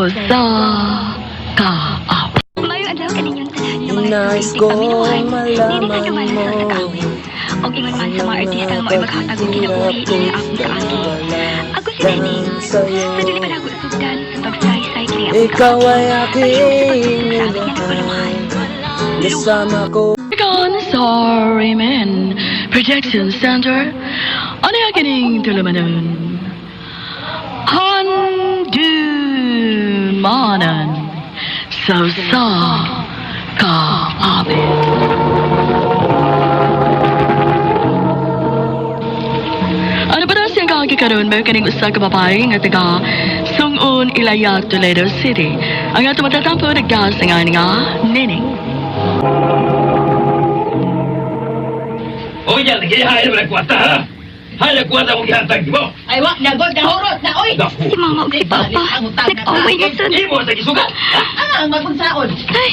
Sa usa ka awit. Mayong adlaw kaninyong tanan ng mga Nais sumisig paminuhan, kong dili sa malaman dumanan sa mo usa ka awit. Og ingon man sa mga artista nga mao'y maghatag og kinabuhi ini ang akong kaagi. Ako si Neneng. Sa dili pa nako sugdan sa pagsaysay kini akong Ikaw kaagi. ay Palihog sa aking pagtugtog sa awit nga nagpuluhan. Luha. Kasama ko. Gone Sorry Man Projection Center. Ano yung kining tulumanon? Handumanan sa usa ka awit. Ano ba na siyang kaagi karon may kaning usa ka babae nga taga Sungon, Ilayag, Toledo City. Ang ato matatampo nagdas nga nga Nining. Oye, lagi hay na kwarta ha. Hay na kwarta mong gihatag mo. Ay, wa, nagod, nahurot na, oy! Naku. Si mama ug si papa nag-away na sad. Imo sa gisugat. Ah, ang magunsaon. Ay,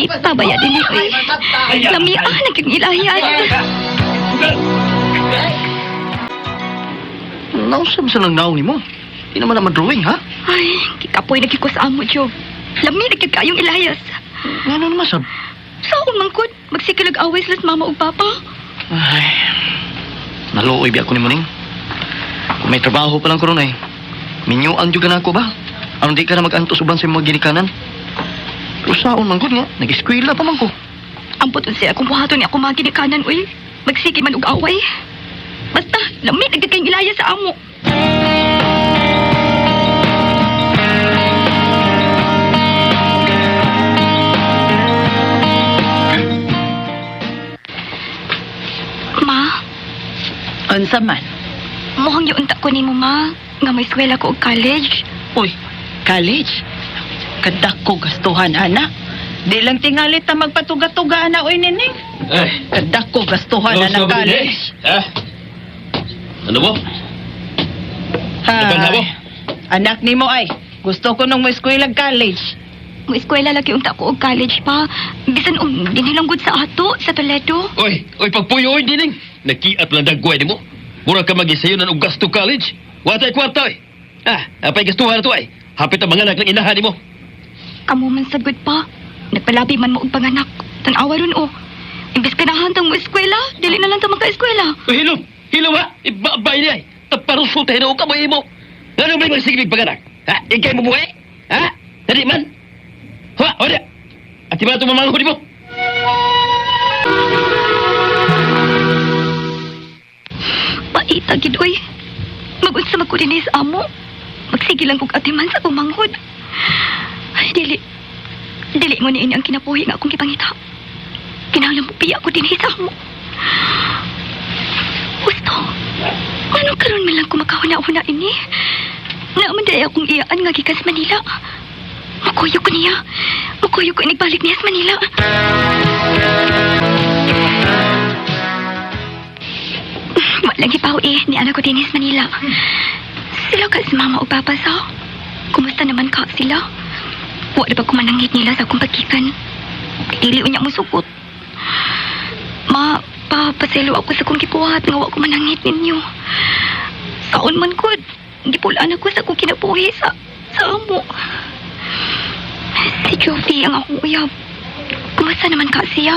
paita ba ya dinhi oy. Lami ah naging ilahian. Sugat. Nausab sa lang naong nimo. Di naman naman drawing, ha? Ay, kikapoy na ko sa amo, Job. Lami na gyud kayong ilayas. Nga naman sab. Sa akong mangkod, magsikilag away sila sa mama ug papa. Ay, naluoy biya ko nimo ning. Kung may trabaho pa lang ko ron ay. Minyuan jud ka na ako ba? Aron di ka na mag-antos uban sa imong mga ginikanan. Pero saon man gud nga, nag-eskwela pa man ko. Ampot unsa akong buhaton ni ako mga ginikanan, uy. Magsige man og away. Basta, lami na gyud kayong ilaya sa amo. Ma, Unsa man? mukhang yunta ko nimo ma, nga may eskwela ko og college. Uy, college. Kadako gastuhan, ana. Di lang tingalit ta magpatuga-tuga, ana, oy, nining. Ay. Kadako gastuhan, ana, college. Ha? Ano mo? Ay, mo? Anak nimo ay, gusto ko nung mo eskwela college. Mo eskwela lagi unta ko og college pa. Bisan og dinhi lang gud sa ato sa Toledo. Oy, oy pagpuyo oy dining. Nakiat lang dagway nimo. Mura ka magisayo nan og gasto college. Watay kwarta oy. Ah, apay gastuhan na to ay. Hapit ang mga anak ng inahan nimo. Kamo man sad gud pa. Nagpalabi man mo og panganak. Tan-awa ron o. Imbes ganahan tang mo eskwela, dili na lang ta maka-eskwela. Uy, hilom! Hilom ha! Ibabay niya ay! Taparusulta hinaw ka mo imo! Ano ba yung sigibig paganak? Ha? Ikay mo buhay? Ha? Dali man? Ha? O di! At iba ito mamanghod mo! Paita gid oy. Magunsa man ko dinhi sa amo. Magsige lang kog atiman sa umanghod. Ay, dili. Dili mo niini ang kinabuhi nga akong gipangita. Kinahanglan mo piya ko dinhi sa amo. Gusto. Ano karon man lang ko makahuna-huna ini? Naaman dahil akong iyaan nga gikan sa Manila. Makuyo ko niya. Makuyo ko inigbalik niya sa Manila. Walang ipaw eh, ni anak ko din sa Manila. Sila ka si mama o papa sa. Kumusta naman ka sila? Wala ba kumanangit nila sa akong pagkikan? Dili unya mo sukot. Ma, pa, paselo ako sa akong gibuhat nga wa ko manangit ninyo. Saon man gud, gipulaan ako sa akong kinabuhi sa amo. Si Jovi ang akong uyab. Kumusta naman ka siya?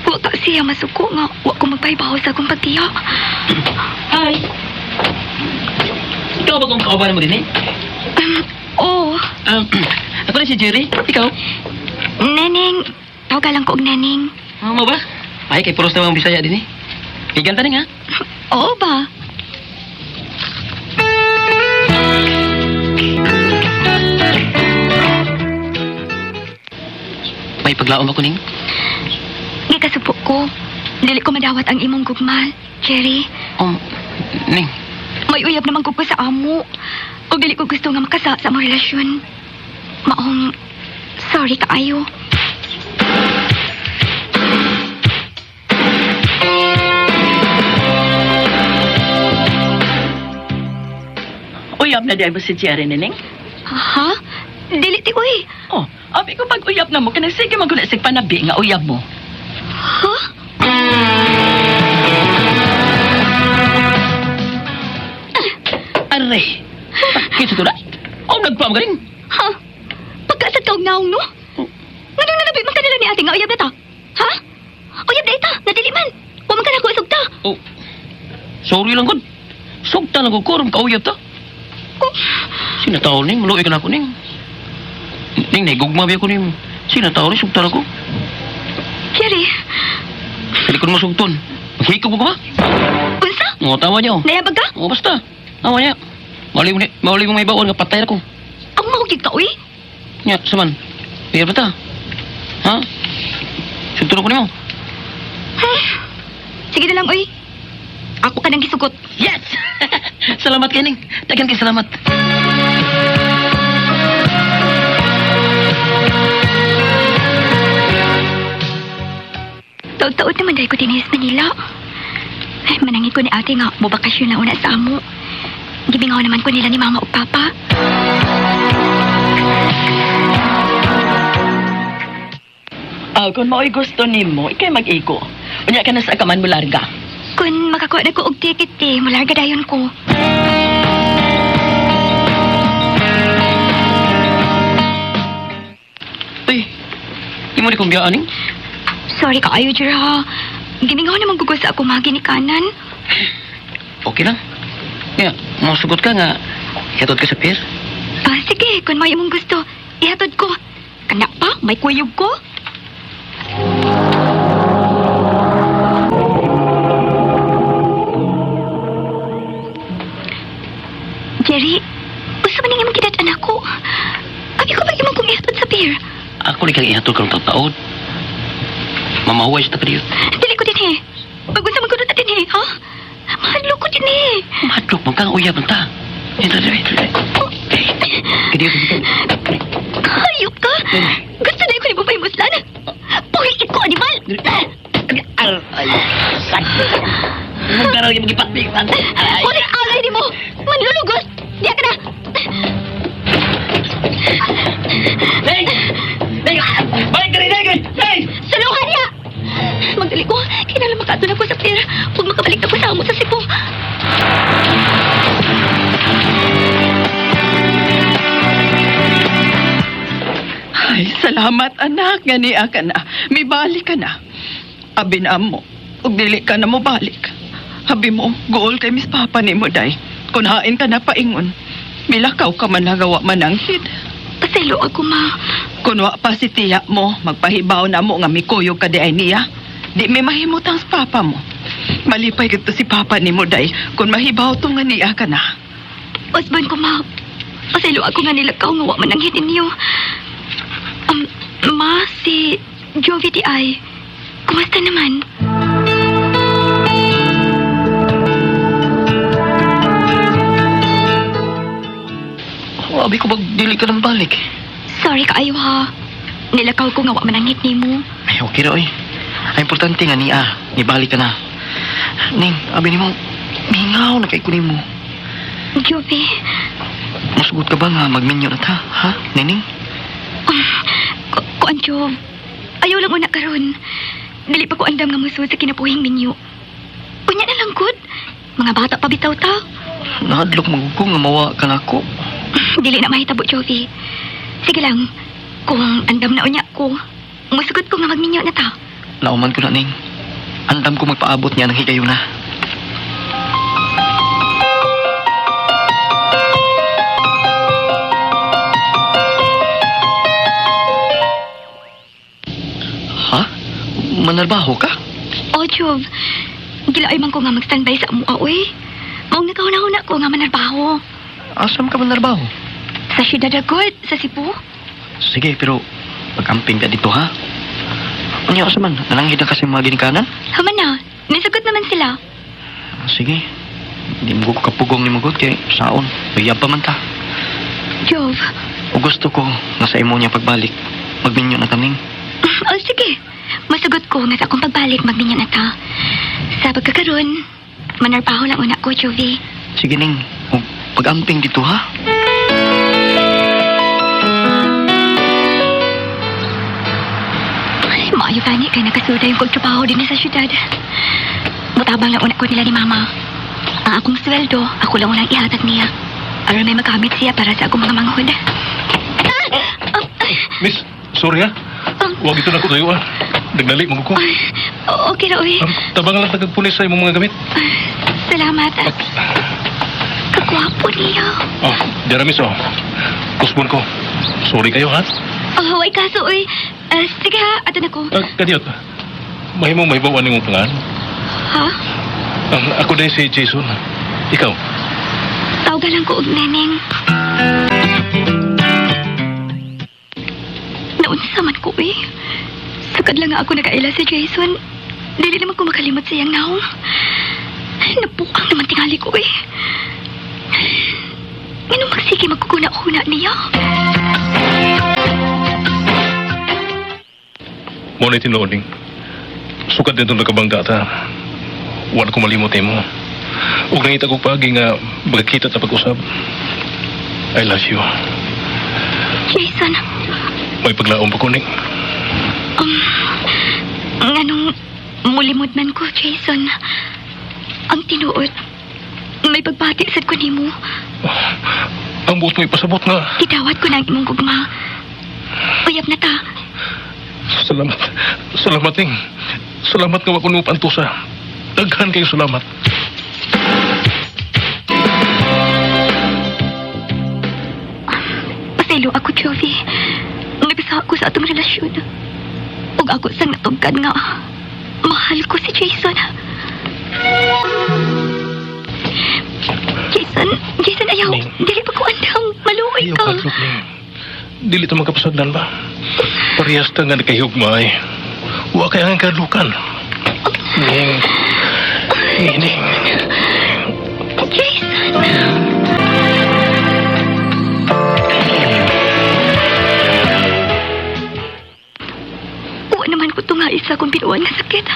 Wa ka siya masuko nga wa ko magpaybaw sa akong pagtiya. Hi! Ikaw ba kung kauban mo din eh? Oh, Ako na si Jerry. Ikaw? Neneng. Tawag lang ko og Neneng. Ano mo ba? Ay, kay puros naman Bisaya din eh. Kay ganta rin ha? Oo ba? May paglaom ako ning. Gikasupo ko. Dili ko madawat ang imong gugma, Jerry. Ning. May uyab naman ko sa amo. O dili ko gusto nga makasa sa among relasyon. Maong, sorry kaayo. Uyab na diay mo si Jerry, nining. Ha? Dili ti uy. Oh, abi ko pag uyab na mo, kanang sige maguna sig panabi nga uyab mo. Ha? Aray! Kita to na. Oh, nagpamagaling. Ha? Ikaw naong, no? Nganong nalabi man kanila ni ate nga uyab na ta? Ha? Uyab na ita, nadili man. Wa man ka na ko isugta. Oh, sorry lang gud. Sugta lang ko kurum kauyab ta. Oh. Sinataon ning, maluoy ka na ako ning. Ning, naigugma biya ko ning. Sinataon ning, sugta lang ko. Jerry, Dili ko naman sugton. Maghikog mo ka ba? unsa? Oo, tama niya. oh. Nayabag ka? Oo, basta. Tama niya. Mauli mo, mauli mo may baon nga patay na ko. Ang mahugig ka, uy. Nya, saman. Uyab na ta. Ha? Sugton ko nimo. Sige na lang, uy. Ako ka nang gisugot. Yes! Salamat kay Ning. Daghan kay salamat. Taod-taod naman dahil ko dinis Manila. Ay, manangit ko ni ate nga, mobakasyon na una sa amo. Gibingaw naman ko nila ni mama ug papa. Ah, kung mao'y gusto nimo, ikay mag-igo. Unya ka na sa kaman mo larga. Kung makakuha na ko og ticket eh, mularga dayon ko. Uy, di mo ni kong biyaan, Ning. Sorry ka ayo, Jer, ha. Gimingaw naman ko sa ako mga ginikanan. Okay lang. Nga, masugot ka nga. Hiatod ka sa pier. Ah, sige, kung may imong gusto, ihatod ko. Kana pa, may kuyog ko. Jerry, gusto ba nang imong kidat-an ako? Abi ko ba imong kong ihatod sa pier? Ako ni kang ihatod karong taod. Mamahuway sa takriyo. Dili ko din eh. Pag-unsa man ko na din eh, ha? Mahadlok ko din eh. Madlok man kang uyab man ta. Ito, ito, ito. Kadiyo, kadiyo. Hayop ka! Gusto na ko ni Bupay Muslan. Puhiit ko, animal! Ay, sakit. Magdaral yung magipatbig. Ay, Ulit alay ni mo! Manlulugos! Diya ka na! Neng! Neng! Balik ka rin, Neng! Neng! Suluhan niya! Magdali ko, kinala makadto na ko sa pier. Huwag makabalik na ko sa amo sa Cebu. Ay, salamat anak, nga niya ka na. Mibalik ka na. Abi na mo, ug dili ka na mo balik. Habi mo, gool kay Miss Papa ni mo day. Kun hain ka na paingon. Milakaw ka man nagawa mananghid. Pasaylo ako, ma. Kun wa pa si tiya mo, magpahibaw na mo nga mikuyog ka di ay niya. Di may mahimutang sa papa mo. Malipay gito si papa ni mo day kun mahibaw to nga niya ka na. Osman ko, ma. Pasaylo ako nga nilakaw nga wa man ang hitin niyo. Ma, si Jovi di ay. Kumusta naman? Oh, abi ko bag dili ka nang balik. Sorry kaayo ha. Nilakaw ko nga wa man ang hit nimo. Ay, okay ra oy. Ang importante nga niya, nibalik ka na. Ning, abi nimo, mingaw na kay kunin mo. Jovi, Masugot ka ba nga magminyo na ta, ha? Nining? kuan Jov. Ayaw lang una karon. Dili pa ko andam nga musuod sa kinabuhing minyo. Unya na lang gud. Mga bata pa bitaw ta. Nahadlok man ko nga mawa ka nako. Dili na mahitabo, Jovi. Sige lang. Kung andam na unya ko, musugot ko nga magminyo na ta. Lauman ko na, Ning. Andam ko magpaabot niya ng higayuna. Ha? Manarbaho ka? O, Jov. Gilaay man ko nga mag-standby sa amuha, uy. Maong nakahuna-huna ko nga manarbaho. Asam ka manarbaho? Sa Ciudad Agod, sa Cebu. Sige, pero pag-amping ka dito, ha? Unya, asa man? Nalanghid na kasi mga ginikanan? Haman na, nisugot naman sila. Sige. Hindi mo ko kapugong ni Mugot kay saon. Uyab pa man ta. Jov. O gusto ko nga sa imo niya pagbalik. Magminyo na taning. O, sige. Masagot ko nga sa akong pagbalik, magminyo na ta. Sa pagkakaroon, manarbaho lang una ko, Jovi. Sige ning, og pag-amping dito ha. Ay, maayo gani kay nakasuda yung kog trabaho din sa syudad. Mutabang lang una ko nila ni Mama. Ang akong sweldo, ako lang unang ihatag niya. Aron may magamit siya para sa akong mga manghod. Ah! Ah! Miss, sorry ha. Huwag ito na ko tayo ah. Nagnali mo ko. Ay, okay ra, uy. Tabangan lang tagagpulis sa imong mga gamit. Salamat. Kagwapo niya. Oh, dira miss oh. Kusbon ko. Sorry kayo ha. Oh, ay kaso, uy. Sige ha, ato na ko. Kadiyot. Mahimo may bawan nimong pangalan. Ha? Ako dahil si Jason. Ikaw. Tawagan lang ko og neneng. Naunsa man ko eh. Sukad lang nga ako nakaila si Jason. Dili naman ko makalimot sa iyang naong. Nabuang naman tingali ko eh. Nganong magsige magkukuna-kuna niya? Mo na tinuod ning. Sukad dito nagkabangga ta. Wala ko malimot mo. Ug nangita ko paagi nga magkita ta pag-usab. I love you. Jason, May paglaom pa ko ning. nganong mulimod man ko, Jason. Ang tinuod, may pagbati sad ko nimo. Ang buot mo ipasabot nga. Gidawat ko na ang imong gugma. Uyab na ta. Salamat. Salamat ning. Salamat nga wa ko nimo pantusa. Daghan kayo salamat. Pasaylo ako, Jovi. Nagsa ako sa atong relasyon. Ug ako sang natugkad nga. Mahal ko si Jason. Jason, Jason, ayaw. Ning. Dili pa ko andam. Maluoy Ayaw ka. kadlok ning. Dili ta magkapasagdan ba? Parehas ta nga nakahugmay. Wa kay ang kadlukan. Ning. Ning. Ning. Jason. Uwa naman ko ito nga isa kung binuan nga sakit.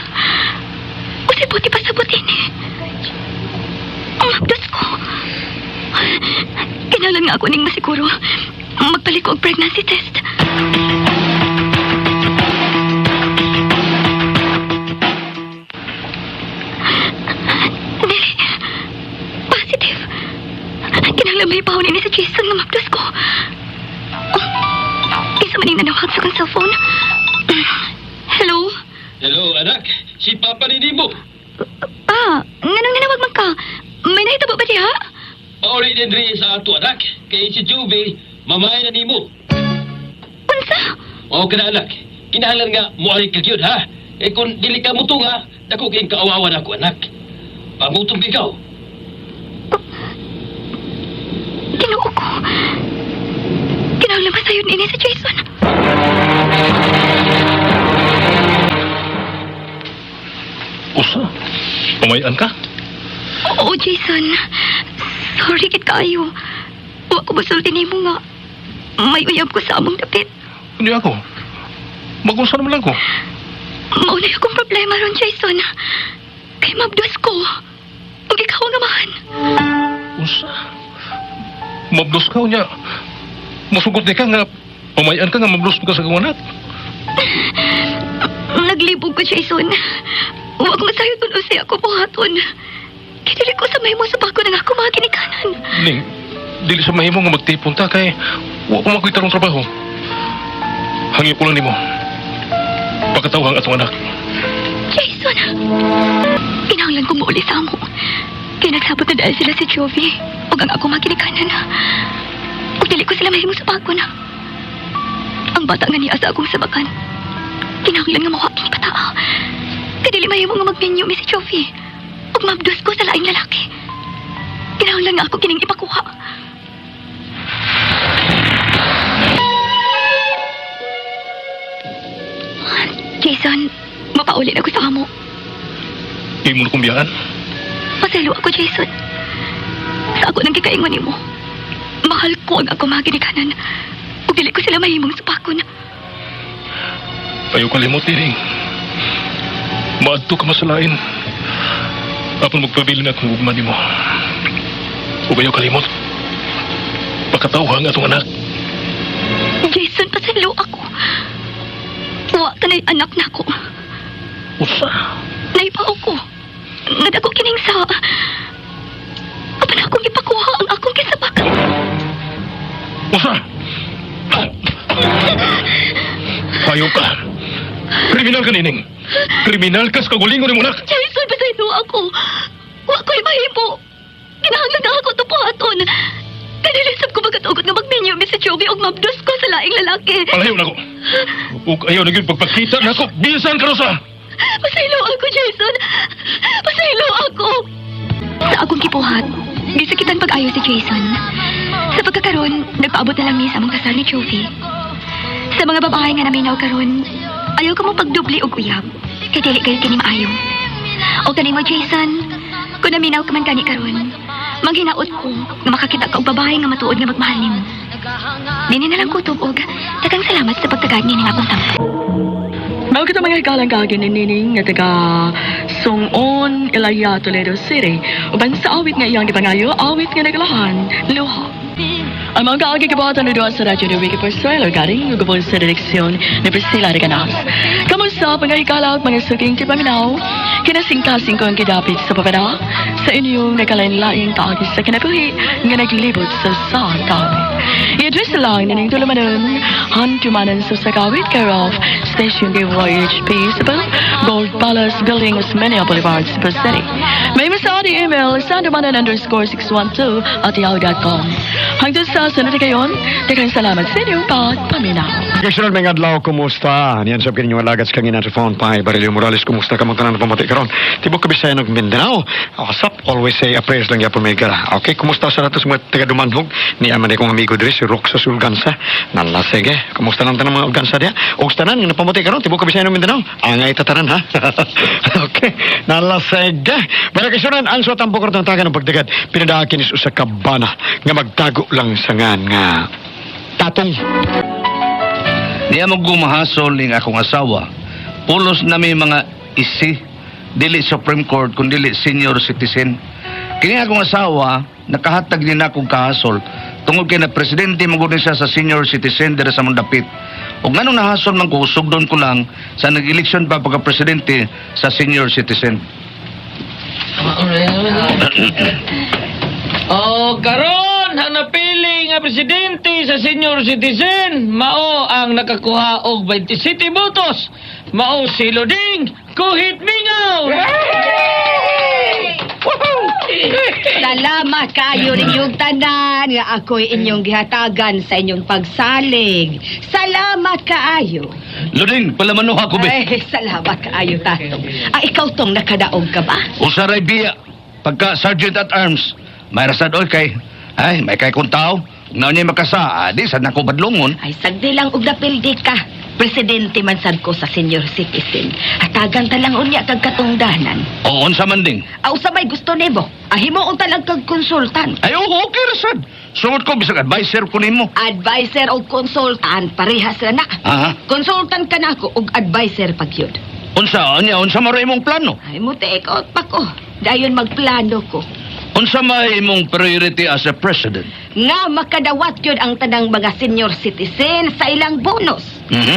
Usay buti pa sa buti ni. Ang hapdos ko. Kinalan nga ako ning masiguro. Magpalit ko ang pregnancy test. Dili. Positive. Kinahanglan may pahon ini sa Jason nga mapdos ko. Oh, isa man yung nanawag sa kong cellphone. Hello? Hello, anak. Si Papa ni Nimo. Ah, nganong nanawag man ka? May nahitabo ba diha? Pauli din rin sa ato, anak. Kay si Juve, mamay na nimo. Unsa? O ka na, anak. Kinahanglan nga muari ka gyud, ha? Eh kung dili ka mutunga, dako kayong kaawawan ako, anak. Pangutong ka ikaw. Ginoo ko. Kinahanglan masayod ini si Jason. Usa. Pamayan ka? Oo, Jason. Sorry kit kaayo. Wa ko masulti nimo nga. May uyab ko sa among dapit. Hindi ako. Magunsa naman lang ko. Maunay akong problema ron, Jason. Kay mabdos ko. Ug ikaw ang amahan. Unsa? Mablos ka unya. Musugot di ka nga pamayan ka nga mablos ka sa akong anak. Naglibog ko, Jason. Huwag masayod kung usay ako buhaton. Kidili ko sa may mo sa bako ng ako mga ginikanan. Ning, dili sa mahimo nga magtipon ta kay wa ko makoy tarong trabaho. Hangyo ko lang nimo. Pakatawang atong anak. Jason! Kinahanglan ko muuli sa amo. Kaya nagsabot na dahil sila si Jovi. Ug ang ako mga ginikanan. Ug dili ko sila mahimo sa bako na. Ang bata nga niya sa akong sabakan. Kinahanglan nga mawa kini bataa. Kay dili mahimo nga magminyo mi si Jovi. Ug mabdos ko sa laing lalaki. Kinahanglan nga ako kining ipakuha. Jason, mapauli na ko sa amo. Imo na kong biyaan. Pasaylo ako, Jason. Sa ako nang gikaingon nimo. Mahal ko ang ako mga ginikanan. Ug dili ko sila mahimong supakon. Ayaw kalimot ning. Maadto ka masalain. Apan magpabili na akong ugma nimo. Ug ayaw kalimot. Pakatawhan ang atong anak. Jason, pasaylo ako. Wa ka na'y anak na ako. Usa. Naipaw ko. Nagdako kining sa... Apan akong ipakuha ang akong kisabakan. Usa. Hayo ka. Kriminal ka, Nining. Kriminal ka sa kagulingon ni anak. Jason, pasaylo ako. Wa ko'y mahimo. Kinahanglan na ako tupuhaton. Kanilisab ko magkatugot nga magminyo mi si Joey og mabdos ko sa laing lalaki. Palayo na ko. Ug ayaw na gyud pagpakita na ako. Bisan ka, Rosa. Pasaylo ako, Jason. Pasaylo ako. Sa akong kipuhat, gisakitan pag-ayo si Jason. Sa pagkakaroon, nagpaabot na lang mi sa among kasal ni Joey. Sa mga babae nga naminaw karon, ayaw ko mo pagdubli og uyab. Kay dili kayo kini maayo. O kanimo Jason, kung naminaw ka man gani karon, manghinaot ko nga makakita ka og babae nga matuod nga magmahal nimo. Dini na lang kutob og daghang salamat sa pagtagad nining akong tampo. Mao kita mga hikalang kaagi ni Nining nga taga Sungon, Ilaya, Toledo City. Uban sa awit nga iyang gipangayo, awit nga naglahan, luha. Ang mga kaagi kabuhatan na sa radyo ni Ricky Porsuelo, galing ugubol sa direksyon ni Priscilla Reganas. Kamusta mga hikala at mga suking tipaminaw? Kinasingkasing ko ang gidapit sa papana sa inyong nakalain-laing kaagi sa kinabuhi nga naglibot sa sa kawit. I-address lang nining tulumanon, hantumanan sa Sakawit, care of Station DYHP, Cebu, Gold Palace Building, Osmeña Boulevard, Cebu City. May masadi email, sandumanan_612@yahoo.com. Hanggang sa sunod kayon, daghang salamat sa inyong pagpaminaw. Kasunod may adlaw, kumusta? Niyan sa kinyong alagat sa kangina sa phone pa, Barilio Morales, kumusta ka mong tanan pamati karon? Tibok ka Bisaya ng Mindanao. Asap, always say a prayers lang yapon may gara. Okay, kumusta sa nato sa mga taga Dumanhog? Ni aman akong amigo diri si Roxa Sulgansa. Nalasege, kumusta lang tanang mga organsa diya? Og tanan nga napamati karon, tibok ka Bisaya ng Mindanao. Angay tatanan ha. Okay, nalasege. Pero kasunod ang suwat ang bukor ng taga ng pagdagat, pinadaakin is usa ka bana nga magtago lang sa ngan nga tatong. Niya mo gumahasol ning akong asawa. Pulos na may mga isi, dili Supreme Court, kundi senior citizen. Kini akong asawa, nakahatag din akong kahasol. Tungod kay na presidente mo gud siya sa senior citizen dira sa Mundapit. Ug nganong nahasol man ko, sugdon ko lang sa nag-eleksyon pa pagka presidente sa senior citizen. O karon ang napili nga presidente sa senior citizen mao ang nakakuha og 27 botos. Mao si Loding Kuhit Mingaw. Salamat kaayo ninyong tanan nga ako'y inyong gihatagan sa inyong pagsalig. Salamat kaayo. Luding, palamano ako be. Ay, salamat kaayo tatong. Ah, ikaw tong nakadaog ka ba? Usaray biya, pagka sergeant at arms, may rasad oy kay, ay, may kay kong tao. Kung niya makasa, adi, sad na ko badlongon. Ay, sagdi lang og napildi ka. Presidente man sad ko sa senior citizen. Hatagan ta lang unya kag katungdanan. Oo, unsa man ding. Aw sa may gusto nimo. Ahimuon ta lang kag konsultan. Ay, oo, okay rasad. Sungod ko, bisag advisor ko nimo. Advisor og konsultan parehas ra na. Aha. Konsultan ka nako og advisor pag yun. Unsa, unya, unsa man ra imong plano? Ay mo take out pa ko. Dayon magplano ko. Unsa may imong priority as a president? Nga makadawat yun ang tanang mga senior citizen sa ilang bonus.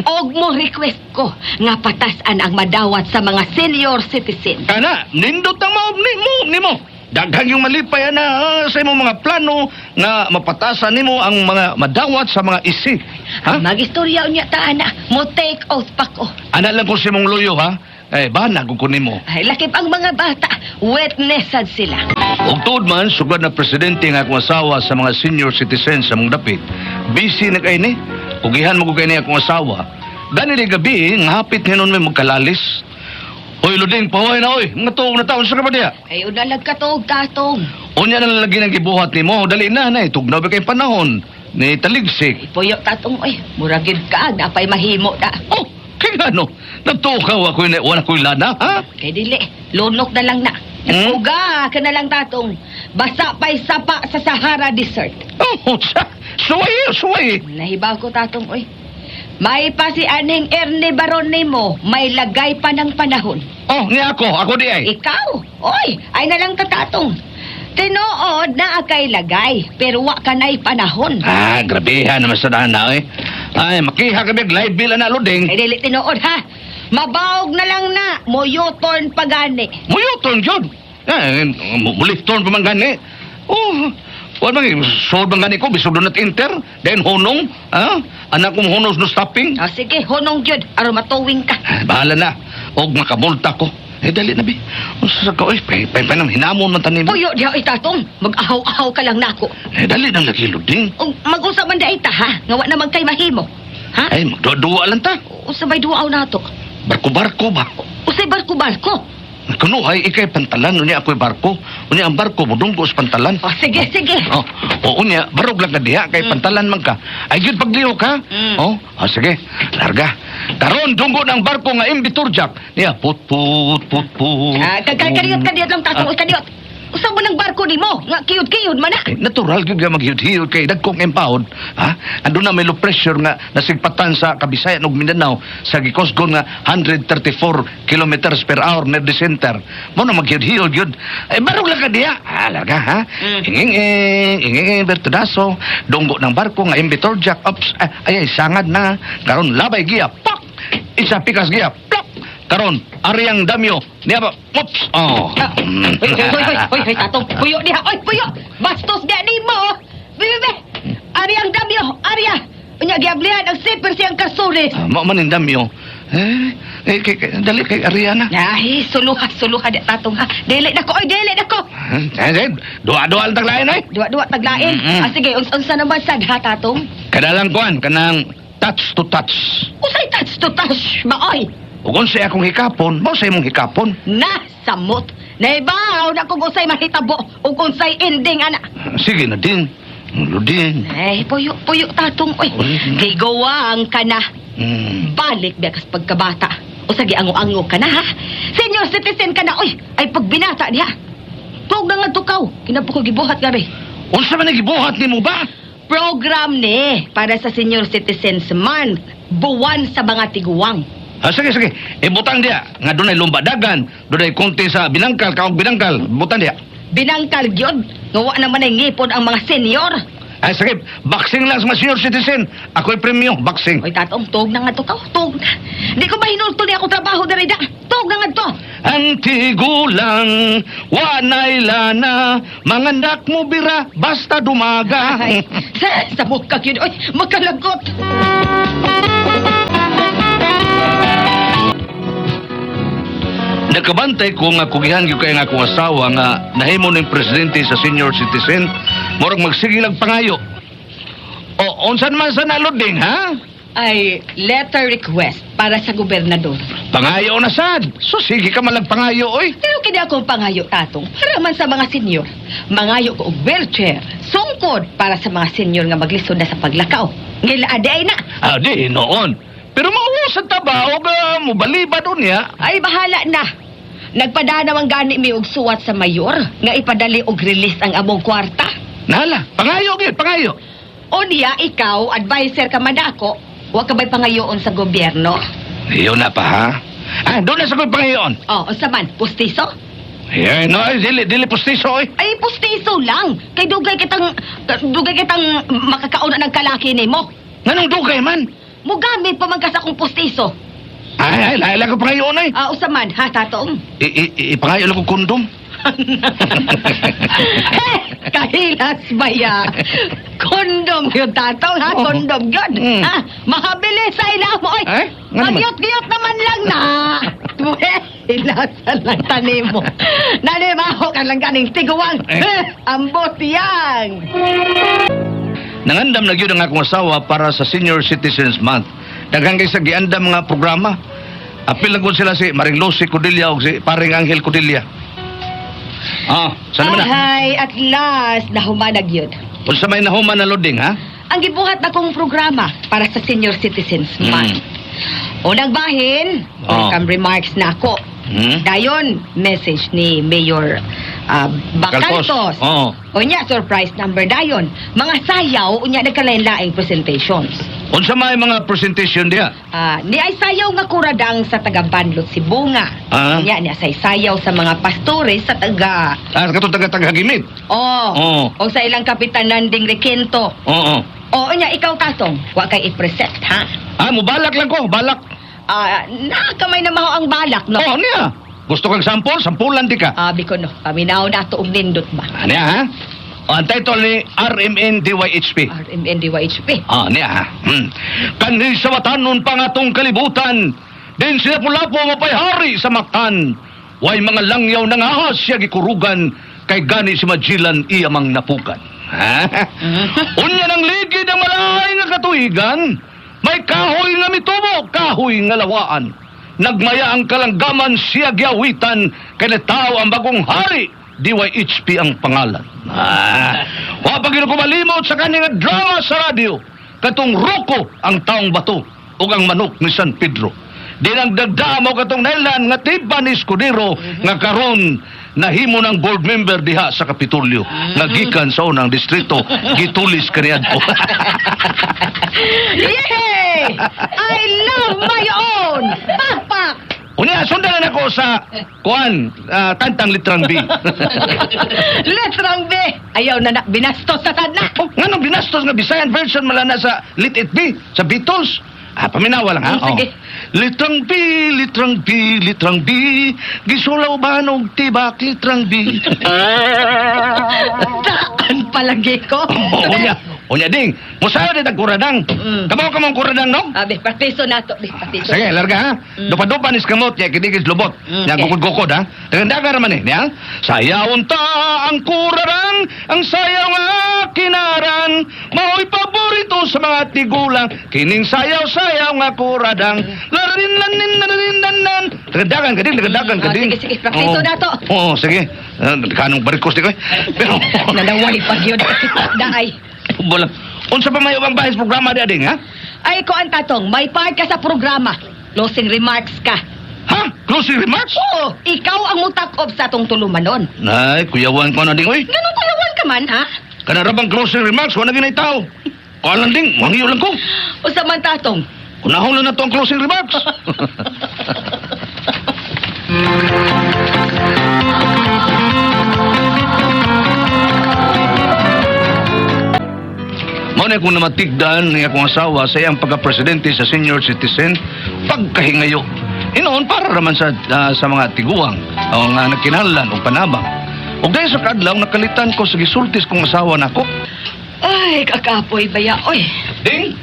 Og mo request ko nga patasan ang madawat sa mga senior citizen. Kana, nindot ang mao ni mo nimo. Daghang yung malipay ana sa imong mga plano nga mapatasan nimo ang mga madawat sa mga isi. Ha? Magistorya unya ta ana, mo take oath pa ko. Ana lang ko si mong luyo ha. Eh, banag ko nimo. Ay lakip ang mga bata, witnessad sila. Ug tuod man sugad na presidente nga akong asawa sa mga senior citizens sa mong dapit. Busy na kay ni. Ugihan mo ko kay ni akong asawa. Gani ni gabi nga hapit hinon may magkalalis. Hoy Luding, pahuway na oy. Mga tuog na taon sa ka ba diya? Ay una lang katuog tatong. Unya na lang lagi ng gibuhat nimo, dali na na tugnaw ba kay panahon ni taligsik. Puyo tatong oy, mura gyud ka napay mahimo ta. Oh, kay ngano? Nagtukaw ako ni wala ko'y lana, ha? Kay dili, lunok na lang na. Uga ka na lang tatong. Basa pa'y sapa sa Sahara Desert. Oh, sa suway, suway. Nahibaw ko tatong oy. May pa si aning Ernie Baron nimo, may lagay pa ng panahon. Oh, ni ako, ako di ay. Ikaw, oy, ay na lang tatatong. Tinuod na akay lagay, pero wa ka na'y panahon. Ah, grabehan naman sa dana eh. Ay, makiha kami live bill na Luding. Ay dili tinuod ha. Mabawog na lang na, mo U-turn pagani. Muyuton yun. Eh, mulifton pa man gani. Oh, Wala man, sold man gani ko, bisod do not enter, then hunong, ha? Anak kong hunos no stopping. Ah, sige, hunong gyud aron matuwing ka. Ah, bahala na. Og makamulta ko. Eh, dali na, bi. Unsa sa ka, oy, pay, pay, pay, hinamon man tanim. Puyo diha ay tatong, mag-ahaw-ahaw ka lang nako. Eh, dali na lagi, Luding. Ug mag-usap man diay ta ha, nga wa naman kay mahimo. Ha? Ay, magduwa-duwa lang ta. Usa may duaw nato. Barko-barko ba? Usay barko-barko. Kuno ay ikay pantalan, unya ako'y barko. Unya ang barko, mudunggo sa pantalan. Oh, sige, sige. Oh, o unya, barog lang ka diha, kay pantalan man ka. Ay, gyud pagliho ka. Oh, ah, sige, larga. Karon dunggo ng barko nga MB Turjak. Niya, put, put, put, put. Ah, kadiyot kadiyot lang tatong, uy, kadiyot. Usa mo ng barko nimo, nga kiyod-kiyod man na. Eh, natural gyud nga maghiyod-hiyod kay dagkong empahod, ha? Andun na may low pressure nga nasigpatan sa Kabisayan ug Mindanao sa gikosgon nga 134 kilometers per hour near the center. Mo na maghiyod-hiyod gyud. Eh barog lang ka diha. Ah, larga ha. Inging ing, inging ing Bertudaso, dunggo ng barko nga MB Torjak. Ops, ay, ay sangad na. Karon labay giya, pak. Isa pikas giya, plak. Karon aryang damyo. Niya ba? Ops. Oh. Ah, Hoy, hoy, hoy, hoy, hoy, hoy, tatong. Puyo diha, oy, puyo. Bastos diha nimo. Oh. Be, be, be. Ari ang damyo, arya. Unya giablihan ang zipper siyang kasulis. Ah, mao man ang damyo. Eh, eh, kay, kay, dali kay Ariana. Ay, suluha, suluha di tatong ha. Dili na ko, oy, dili na ko. Eh, eh, duwa-duwa lang taglain ay. Duwa-duwa taglain. Ah, sige, unsa naman sad ha tatong? Kadalang kuan kanang touch to touch. Usay touch to touch ba oy? Ug unsay akong hikapon, mao sa imong hikapon. Na samot. Naibaw na kung usay mahitabo ug unsay ending ana. Sige na din. Ludin. Ay, puyo, puyo tatong oy. Uy. Gigawang ka na. Balik biya kas pagkabata. O sige, ango-ango ka na ha. Senior citizen ka na oy. Ay pagbinata diha. Tuog na nga tukaw. Kinapo ko gibuhat nga rin. Unsa man ang gibuhat nimo ba? Program ni para sa Senior Citizens Month. Buwan sa mga tiguang. Ah, sige, sige. Ibutang diya. Nga dunay lumba dagan, dunay konti sa binangkal, kaog binangkal. Butang diya. Binangkal gyud. Nga wa naman ay ngipon ang mga senior. Ay, sige. Boxing lang sa mga senior citizen. Ako'y premyo, boxing. Oy, tatong, tuog na nga to kaw. Tuog na. Di ko mahinulto ni akong trabaho diri da. Tuog na nga to. Ang tigulang, wanay lana, mangandak mo bira, basta dumaga. Ay, sa mukha gyud. Oy, makalagot. Nakabantay ko nga kugihan gyud kay nga akong asawa nga nahimo ning presidente sa senior citizen, murag magsige lang pangayo. O unsa man sa naluding ha? Ay, letter request para sa gobernador. Pangayo na sad. So sige ka malag pangayo oy. Pero kini akong pangayo, tatong, para man sa mga senior. Mangayo ko og wheelchair, sungkod para sa mga senior nga maglisod na sa paglakaw. Ngila ay na. Ah, di noon. Pero mauusad ta ba og mobalibad unya? Ay, bahala na. Nagpadana man gani mi og suwat sa mayor nga ipadali og release ang among kwarta. Nala, pangayo gyud, pangayo. Unya, ikaw, advisor ka man ako, wa ka ba'y pangayoon sa gobyerno? Iyon na pa ha. Ah, doon na sa ko'y pangayoon. Oh, unsa man, pustiso? Eh, no, ay, dili, dili pustiso oy. Ay, pustiso lang. Kay dugay kitang makakauna ng kalaki nimo. Nganong dugay man? Mugamit pa man ka sa akong pustiso. Ay, ay, lahi lang ko pangayoon ay. Ah, unsa man, ha, tatong? Ipangayo lang ko kondom. Eh, kahilas ba ya? Kondom yun, tatong, ha? Oo. Kondom yun. Ha? Mahabilis sa ila mo. Oy, Eh, nga naman. Magyot-giyot naman lang na. Hilasan lang tanim mo. Nanimaho ka lang ganing tiguang. Eh. Eh, ambot yang. Nangandam na gyud ang akong asawa para sa Senior Citizens Month. Daghan kay sa giandam mga programa. Apil lang kun sila si Maring Lucy Codilla o si Paring Angel Codilla. Ah, saan naman na? Ay, at last, nahumanag yun. Unsa may nahuman na loading, ha? Ang gibuhat na kong programa para sa Senior Citizens Month. Unang bahin, welcome remarks na ako. Dayon, message ni Mayor Bacaltos. Bacaltos. Oo. Unya, surprise number dayon. Mga sayaw, unya nagkalain-laing presentations. Unsa may mga presentation diha? Ah, ni ay sayaw nga kuradang sa taga Banlot Sibunga. Ah. Unya ni ay sayaw sa mga pastores sa taga Ah, katong taga-taga gimit. Oh. Oo. O sa ilang kapitan Nanding Requinto. Oo. O unya ikaw katong, wa kay i-present ha. Ah, mubalak lang ko, balak. Ah, nakakamay na maho ang balak no. Oo, niya. Gusto kang sampol, sampulan di ka. Ah, biko no. Paminaw na to og nindot ba. Ano ha? Ang title ni RMNDYHP. RMNDYHP. Ah, niya ha. Kanhi sa watanon pa nga tong kalibutan, din sila pulapo mapayhari sa Mactan. Way mga langyaw ng ahas siya gikurugan, kay gani si Magellan iya mang napukan. Ha? Unya ng ligid ang malay nga katuigan, may kahoy nga mitubo, kahoy nga lawaan. Nagmaya ang kalanggaman siya giawitan, kay tao ang bagong hari, DYHP ang pangalan. Ah, wa pa gyud ko malimot sa kanya nga drama sa radyo. Katong Rocco ang taong bato ug ang manok ni San Pedro. Di nang dagda mo katong nailan nga tiba ni Escudero nga karon nahimo ng board member diha sa Kapitolyo nga gikan sa unang distrito gitulis kaniadto. Yay! I love my own! Pakpak! Unya sundan na nako sa kuan tantang litrang B. Letrang B! Ayaw na na, binastos sa tadna! Oh, nganong binastos nga Bisayan version mala na sa Let It Be sa Beatles? Ah, paminawa lang ha. Mm, sige. Oh. Litrang B, litrang B, litrang B, gisulaw ba og tibak litrang B? Daan palagi ko. Oh, unya, unya ding. Musayo di tagkuradang. Kamo kamong kuradang no? Abi, partiso na to. Abi, partiso. Sige, larga ha. Dupa-dupa nis kamot ya kidigis lubot. Mm, Ya okay. gukod-gukod ha. Dagan raman eh, niya. Sayawon ta ang kurarang, ang sayaw nga kinaran, mao'y paborito sa mga tigulang, kining sayaw-sayaw nga kuradang. Lararin lanin lararin lanan. Dagan ka din, dagan ka Ah, din. sige, sige, praktiso Oo. na to. Oo, sige. Kanong barikos di ko eh. Pero Nanawali pag yun. Daay. Wala. Unsa pa may ubang bahis programa di ading ha? Ay, ko ang tatong, may part ka sa programa. Closing remarks ka. Ha? Closing remarks? Oo, ikaw ang mutak-off sa atong tulumanon. Nay, kuyawan ko na ding oy. Ganun kuyawan ka man, ha? Kana ra bang closing remarks wala ginay tao. Kuan lang ding, manghiyo lang ko. Usa man tatong. Unahon lang na to ang closing remarks. Mao na kung namatigdan ni akong asawa sa iyang pagka-presidente sa senior citizen, pagkahingayo. Hinoon para raman sa sa mga tiguang o nga nagkinahanglan og panabang. Ug dahil sa kaadlaw nakalitan ko sa gisultis kong asawa nako. Ay, kakapoy baya, oy. Ding!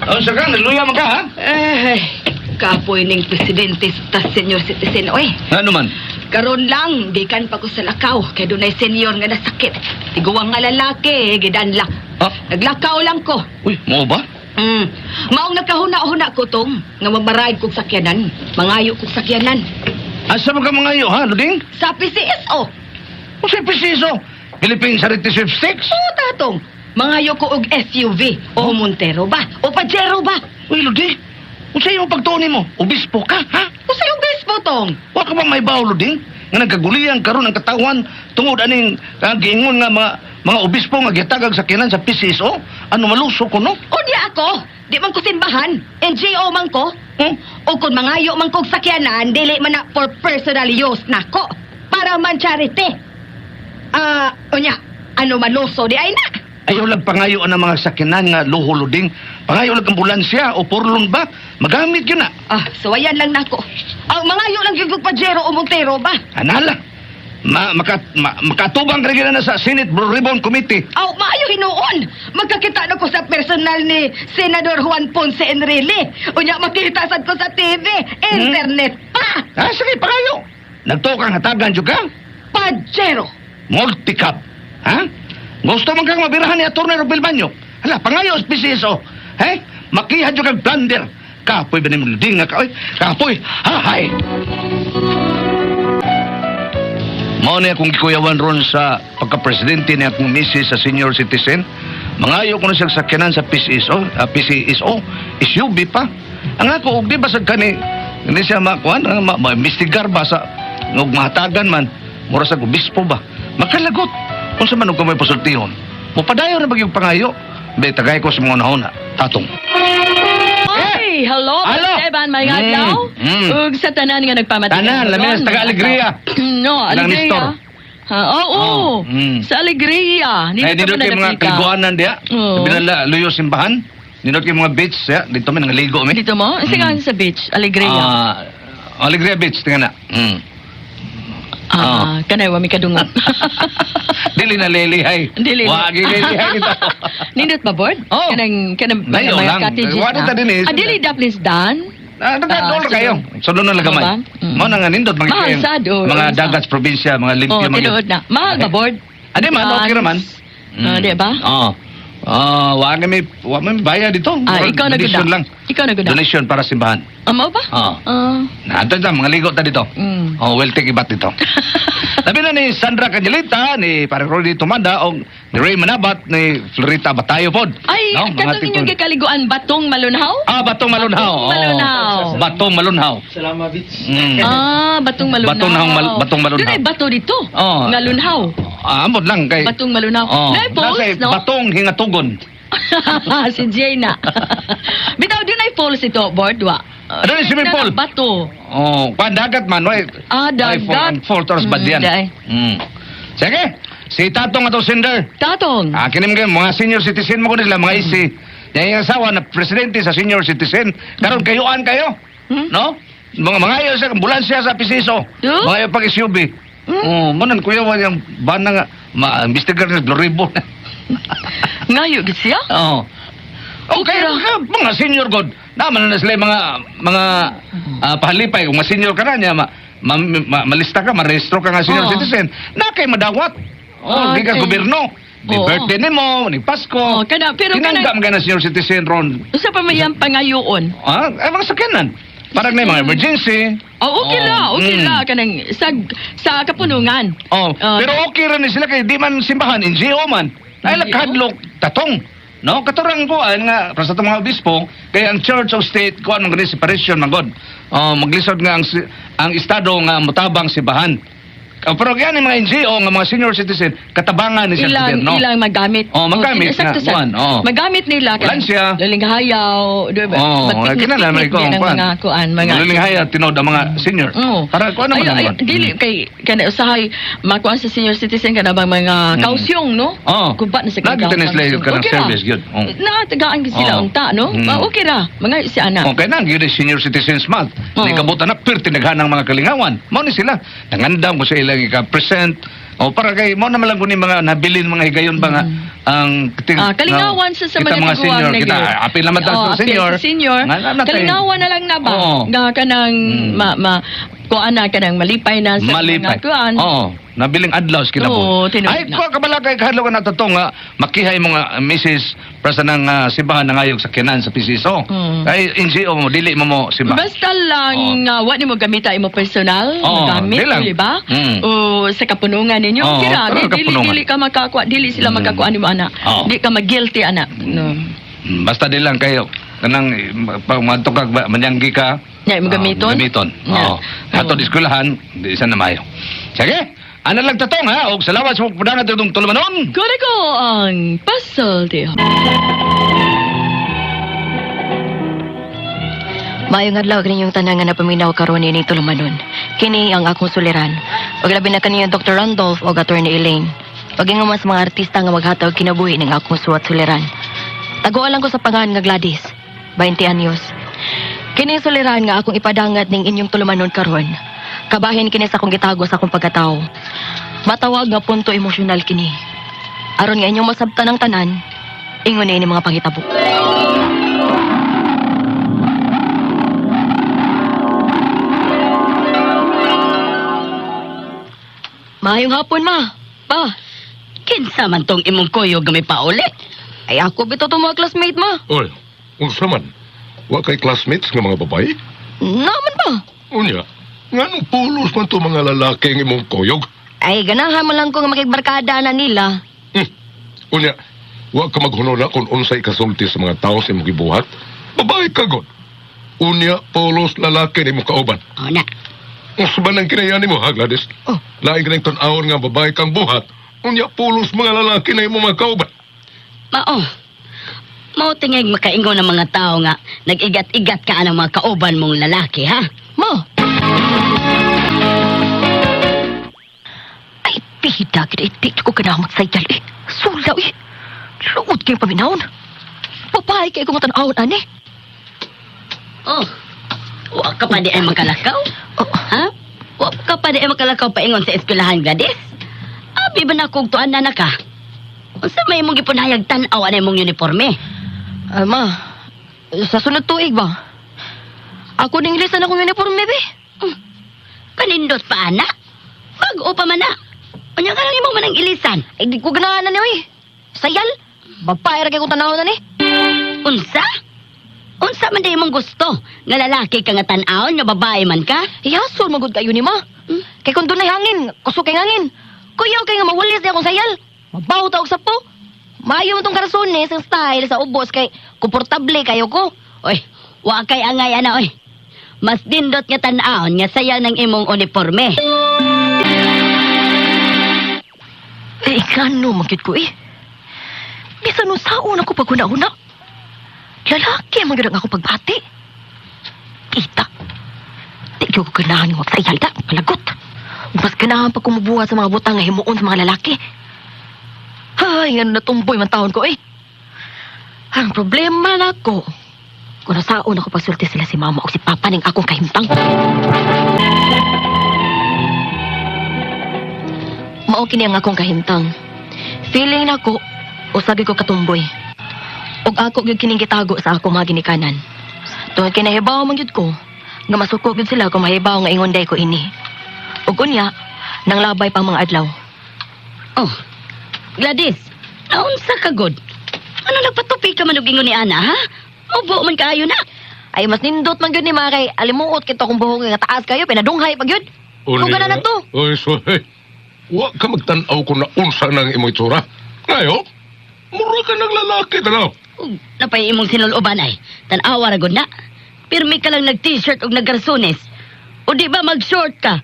Unsa ka nagluya man ka ha? Ay, kapoy ning presidente sa senior citizen, oy. Ano man? Karon lang, gikan pa ko sa lakaw, kay dunay senior nga nasakit. Tiguang nga lalaki, gidanla. Ha? Naglakaw lang ko. Uy, mo ba? Maong nakahuna-huna ko tong nga mamaride kog sakyanan, mangayo kog sakyanan. Asa man ka mangayo ha, Luding? Sa PCSO. Unsay presiso? Philippine Charity Sweepstakes? Oo, tatong. Mangayo ko og SUV o Montero ba o Pajero ba? Uy, Luding! Unsay imong pagtuon nimo? Obispo ka, ha? Unsay obispo tong? Wa ka ba may bawo, Luding? Nga nagkagulian karon ang katawan tungod aning giingon nga mga mga obispo nga gitagag sa kinan sa PCSO? Ano maluso ko no? O di ako, di man ko simbahan, NGO man ko. Hmm? O kung mangayo man kog sakyanan, dili man na for personal use nako. Para man charity. Ah, unya, ano maluso di ay na. Ayaw lang pangayo ang mga sakinan nga luho Luding. Pangayo lang ambulansya o porlon ba? Magamit yun na. Ah, so ayan lang nako. Ang mangayo lang gyud kog Pajero o Montero ba? Anala. Makatubang ka rin na sa Senate Blue Ribbon Committee. Aw, maayo hinuon. Magkakita na ko sa personal ni Senador Juan Ponce Enrile. Unya makita sad ko sa TV, internet pa. Ah, sige, pangayo. Nagtukang hatagan jud ka. Pajero. Multicap. Ha? Gusto man kang mabirahan ni Atty. Robel Banyo. Hala, pangayo sa PCSO. He? Makiha jud kag plunder. Kapoy ba ni Luding nga ka? Oy, kapoy. Hahay. Mao na akong gikuyawan ron sa pagka-presidente ni akong misis sa senior citizen. Mangayo ko na siyang sakyanan sa PCSO, PCSO, SUV pa. Ang ako, og di ba sad kani, hindi siya makuan, ma, ba sa, og mahatagan man, mura sa obispo ba. Makalagot. Kung sa man og kamay pasultihon. Mupadayon na ba yung pangayo? Be, tagay ko sa mga unahuna. Tatong. Ay, hello, Hello. Esteban, may adlaw. Ug sa tanan nga nagpamati. Tanan, labi na sa taga-Alegria. No, Ilang Alegria. Nestor. Ha, oo. Oh, Sa Alegria. Ay, nindot pa kay mga nadapita. kaliguanan diya. Oo. Sabi nila, luyo simbahan. Nindot kay mga beach siya. Dito mi nangaligo mi. Dito mo? Sige sa beach, Alegria. Ah, Alegria Beach, tingnan na. Ah, kanay wa mi kadungog. Dili na lilihay. Dili. Wa gililihay dito. Nindot ba board? Oh. Kanang kanang Layo mga lang. cottages Wa na. na din eh. Ah, dili daplis dan. Ah, nagkadol Ah, kayo. Sulod na lang gamay. Ano ba? Mm. Mao na nga nindot mga Mahal sad, oh, mga unsa. dagat probinsya, mga limpyo Oh, mga. tinuod na. Mahal ba board? Adi man, okay raman. Ah, di ba? Oo. Ah, wa kami wa may bayad dito. Ah, ikaw na Donation gud. lang. Ikaw na gud. Donation para simbahan. Amo ba? Oo. Ah. Nato ta mga ligo ta dito. Oh, well take ibat dito. Labi na ni Sandra Canelita, ni Pare Rudy Tumanda, o ni Ray Manabat, ni Florita Batayo pod. Ay, No, mga katong inyong tipon. gikaliguan batong malunhaw? Ah, Batong Malunhaw. Batong Oo. Malunhaw. Batong Malunhaw. Salamat, Bits. Ah, batong malunhaw. Batong Malunhaw. Doon ay bato dito. Oo. Nga lunhaw. Ah, amot lang kay Batong malunhaw. Oh, Naay falls, nasa no? Batong Hingatugon. Si Jay na. Bitaw doon ay falls ito, board wa. Doon ay swimming pool. Bato. Oh, kwan dagat man, way. Ah, dagat. Ay, fall tours bad yan. Day. Sige, si Tatong ato sender. Tatong. Ah, kinim kayo, mga senior citizen mo ko nila, mga isi. Yung asawa na presidente sa senior citizen. Karon kayuan kayo. No? Mga mga ayo sa ambulansya sa pisiso. Huh? Mga ayo pag SUV. Oh, manan kuya wa yung bana nga ma-investigar ni Gloribo. Ngayo gid siya? Oo. Okay, Okay ra. mga senior god. Naman na sila yung mga mga pahalipay kung ma-senior ka na niya, malista ka, marehistro ka nga senior Oo. citizen. Na kay madawat. Oh, Ah, di ka okay. gobyerno. Ni Oo. birthday nimo, ni Pasko. Oh, kana pero kana Tinanggap ka na senior citizen ron. usa pa may ang pangayoon. Ah, ay, mga sakyanan. Parang na yung mga emergency. Oh, okay Oh, la, okay la kanang sa sa kapunungan. Oh, Oh. pero okay rin sila kay di man simbahan, NGO man. Ay NGO? lakadlok tatong. No, katurang kuan nga para sa itong mga obispo kay ang Church of State kuan man gani separation man god. Oh, maglisod nga ang estado nga motabang simbahan. Oh, pero yan yung mga NGO nga mga senior citizen katabangan ni sa Ilang gobyerno. ilang magamit. Oh, magamit sakto nga, sa- kuan, oh. Magamit nila Ambulansya. Lalinghayaw, di ba? Oh, Magpiknik-piknik kinahanglan man ikaw din ang ang kuan. mga kuan, mga Malilinghay at tinod ang mga senior. Oo. Para kuan naman Ay, ang ay, kuan. dili kay kanay usahay makuan sa senior citizen kana bang mga kausyong no? Oo. Kuba na sa Lagi tayo sila yung kanang Okay ra. service, gyud. Oo. Na tagaan gyud sila Oo. unta no? Ah, okay ra. Mga si ana. Okay na, gyud Senior Citizens Month. Oo. Nikabutan na perti naghanang mga kalingawan. Mao ni sila. Nangandam ko sa ilang ika-present. O para kay mao naman lang kundi mga nabilin mga higayon ba nga ang Ah, kalingawan sa sa kita mga mga senior tiguang na kita gyud. apil naman ta Oo, sa apil senior. sa senior. Nga, na, na, tayo. Kalingawan na lang na ba? Oo. Nga kanang ma ma kuan na kanang malipay na sa Malipay. mga kuan. Oo. Nabiling adlaw sa kinabuhi. Oo, tinuod Ay, na. kuha ka bala kay kahadlok na totoo nga makihay mo nga Mrs. para sa nang simbahan na ngayog sa kinan sa PCSO. Ay NGO mo dili mo mo simbahan. Basta lang nga wa nimo gamita imo personal, Oo, magamit, di lang. di ba? Mm. O sa kapunungan ninyo, Oo, okay ra, pero di- dili kapunungan. dili ka makakuha, dili sila makakuha nimo ana. Oo. Di ka mag-guilty ana. No. Basta di lang kayo kanang pag madto ka ba, manyanggi ka. Nya imo gamiton. Gamiton. Nya. Oo. Ato eskwelahan, di isa na mayo. Sige. Ana lang tatong ha og salamat sa pagpadangat itong tulumanon. Kore ko ang puzzle di. Maayong adlaw kaninyong tanan nga napaminaw karon nining tulumanon. Kini ang akong suliran. Ug labi na kaniyo Dr. Randolph ug Attorney Elaine. Paging mas mga artista nga maghatag kinabuhi ning akong suwat suliran. Taguan lang ko sa pangan nga Gladys, 20 anyos. Kini suliran nga akong ipadangat ning inyong tulumanon karon. Kabahin kini sa akong gitago sa akong pagkatao. Matawag nga punto emosyonal kini. Aron nga inyong masabtan ang tanan, ingon ni mga panghitabo. Maayong hapon, ma. Pa. Kinsa man tong imong kuyog nga may pauli? Ay ako bitaw tong mga classmate, ma. Oy, unsa man? Wa kay classmates nga mga babae? Naman ba? Unya, nganong pulos man to mga lalaki ang imong kuyog? Ay, ganahan man lang ko nga makigbarkada na nila. Unya, wa ka maghununa kung unsay kasulti sa mga tao sa imong gibuhat? Babae ka god. Unya, pulos lalaki nimo kauban. O na. Unsa ba nang kinaya nimo ha, Gladys? Oh. Lain ka nang tan-awon nga babae kang buhat. Unya, pulos mga lalaki na imong mga kauban. Mao. Mao tingig makaingon ng mga tao nga nag-igat-igat ka ang mga kauban mong lalaki, ha? Ma. Ay, pihida gid iti ko kanamot sa iyal eh. Sulaw eh. Luod kayong paminawon. Babae kay kong tan-awon ani. Oh. Wa ka pa di ay makalakaw? Oh. Ha? Wa ka pa di makalakaw paingon sa eskwelahan, Gladys. Abi ba na kog tuan na ka? Unsa may imong gipunayag tan-aw ana imong uniforme? Ay, ma, sa sunod tuig ba? Ako ning lisan akong uniforme, be. Kanindot pa ana. Bag-o pa man na. Unya ka lang imo man ang ilisan. Ay, di ko ganahan na niyo, eh. Sayal, babae ra kay kong tanaw na ni. Unsa? Unsa man di imong gusto? Nga lalaki ka nga tan-awon, nga babae man ka? Ihasol magud kayo ni ma. Kay kung dunay hangin, kusog kay hangin. Kuyaw kay nga mawalis niya akong sayal. Mabaw ta og sapo. Maayo man tong karasones ang style sa ubos kay komportable kayo ko. Oy, wa kay angay ana oy. Mas dindot nga tan-awon nga sayal ng imong uniforme. Eh, ikano man gyud ko eh. Bisan unsaon ako paghuna-huna. Lalaki man gyud ang akong pagbati. Kita. Di gyud ko ganahan nga magsayal ta, palagot. Ug mas ganahan pa kumubuhat sa mga butang nga himuon sa mga lalaki. Ay, ngano natumboy man taon ko eh. Ang problema nako, kung nasaon ako pagsulti sila si mama o si papa ning akong kahimtang. Mao kini ang akong kahimtang. Feeling nako, usagi ko katumboy. Ug ako gyud kining gitago sa ako mga ginikanan. Tungod kay nahibaw man gyud ko, nga masuko gyud sila kung mahibaw nga ingon day ko ini. Ug unya, nang labay pang mga adlaw. Oh, Gladys, naunsa ka god? Ano nagpatupi ka man og ingon ni ana, ha? Mubo man kaayo na. Ay mas nindot man gyud ni mga kay alimuot kito akong buhok nga taas kayo pinadunghay pag gyud. Kung gana na to. Oy, sorry. Wa ka magtan-aw kung naunsa nang imo itsura. Ngayo, mura ka ng lalaki tanaw. Ug napay imong sinuloban ay. Tan-awa ra gud na. Pirmi ka lang nag-t-shirt ug naggarsones. O di ba mag-short ka?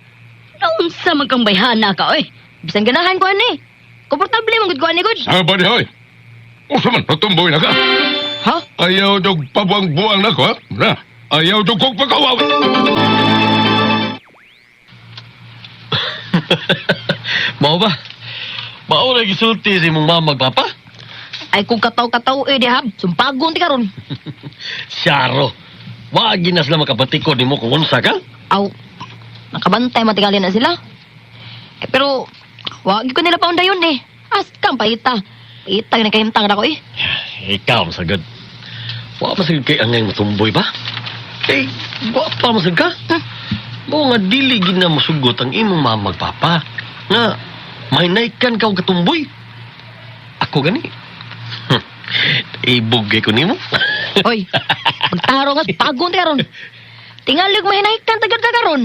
Naunsa man kang bayhana ka, oy. Bisan ganahan ko ani. Komportable man gud ko ani gud. Saba di hoy. Unsa man, natumboy na ka. Ha? Ayaw dog pabuang-buang na ko, ha? Na, ayaw dog kong pagkawaw. Mao ba? Mao ra gisulti si imong mama ug papa? Ay kung kataw-kataw eh dihab, sumpagon ti karon. Syaro. Wa gid na sila makabatikod nimo kung unsa ka. Aw, nakabantay matigali na sila. Eh, pero, wag ko nila paundayon eh. Askang paita. Paita yun ang kahimtang na ko eh. Ikaw masagad. Wa masagad kay angay matumboy ba? Eh, wa pa masagad ka? Mo nga dili gid na masugot ang imong mama ug papa. Nga mahinaykan ka og katumboy. Ako gani. Ibog kay ko nimo. Hoy, magtaro nga, pagon ti karon. Tingalig mahinahiktan tagad ka karon.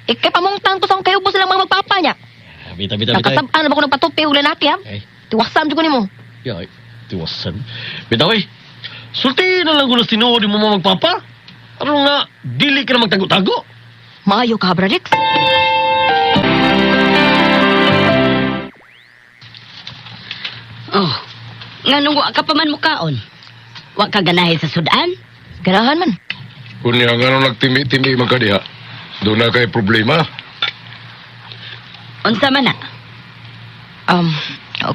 Ikay pamungtang ko sa akong kayubo silang mga magpapa niya. Bita bita bita. Nakasabaan na ba ko nagpatupi og lalaki ha? Eh. Tiwasan jud ko nimo. Ya, tiwasan. Bitaw eh. Sulti na lang ko na tinuod mo mga magpapa. Ano nga, dili ka na magtago-tago. Maayo ka, Bradix. Oh, nganong wa ka pa man mukaon? Wa ka ganahi sa sudan? Ganahan man. Unya nga nung nagtimi-timi man ka diha, doon na kay problema. Unsa man na?